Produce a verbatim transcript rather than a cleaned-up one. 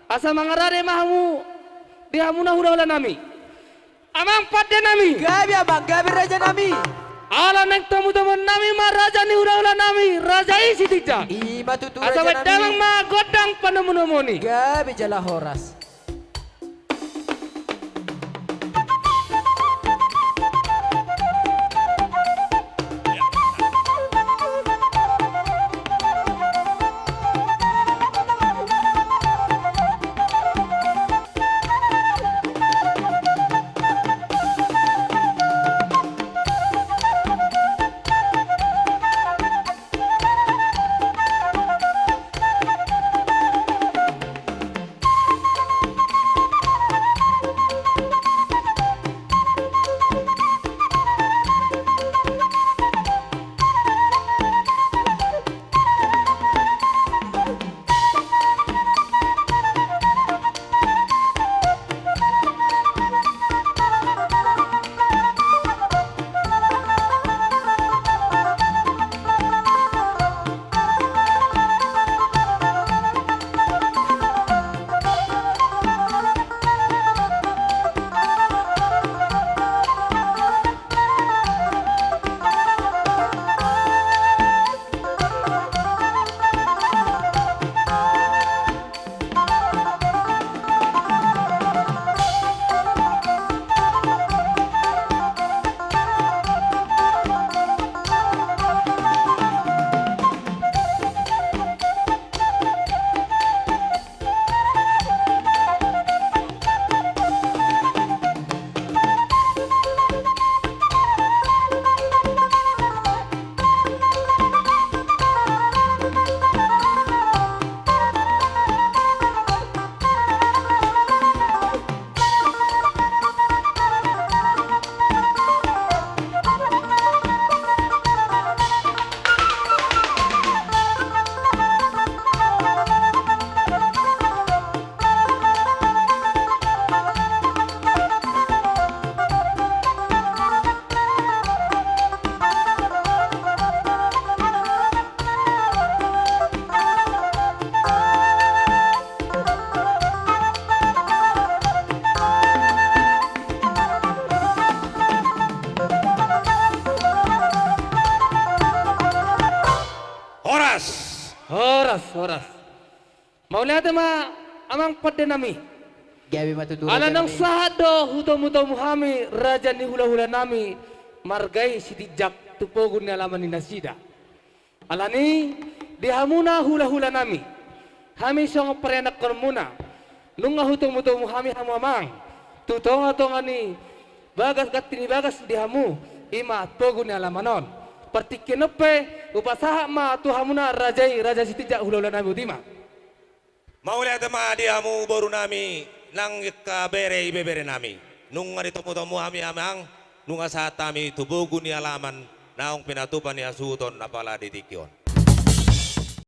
Asa mangarade ma hamu di hamuna hulahula nami. Amang pande nami. Gabe amang, gabe raja nami. Ala naeng tomutomuon nami ma raja ni hulahula nami, raja i Sitinjak. I ma tutu raja nami. Asa baen damang ma gondang panomunomuon i. Gabe jala horas. Horas. Horas, horas. Mauliate ma amang pande nami. Gabe ma tutu raja nami. Ala naung sahat do hutomutomu hami raja ni hulahula nami marga i Sitinjak tu pogu ni alaman ni nasida. Alani i di hamuna hulahula nami, hami songon parianakkonmuna, nunga hutomutomu hami hamu amang tu tongatonga ni bagas, ganti ni bagas di hamu, i ma pogu ni alaman on. Partingkian on pe hupasahat ma tu hamuna raja i, raja Sitinjak hulahula nami, botima. Mauliate ma di hamu boru nami, nang angka bere ibebere nami. Nunga ditomutomu hami amang, nunga sahat hami tu pogu ni alaman naung pinatupa ni hasuhuton apala di tingki on.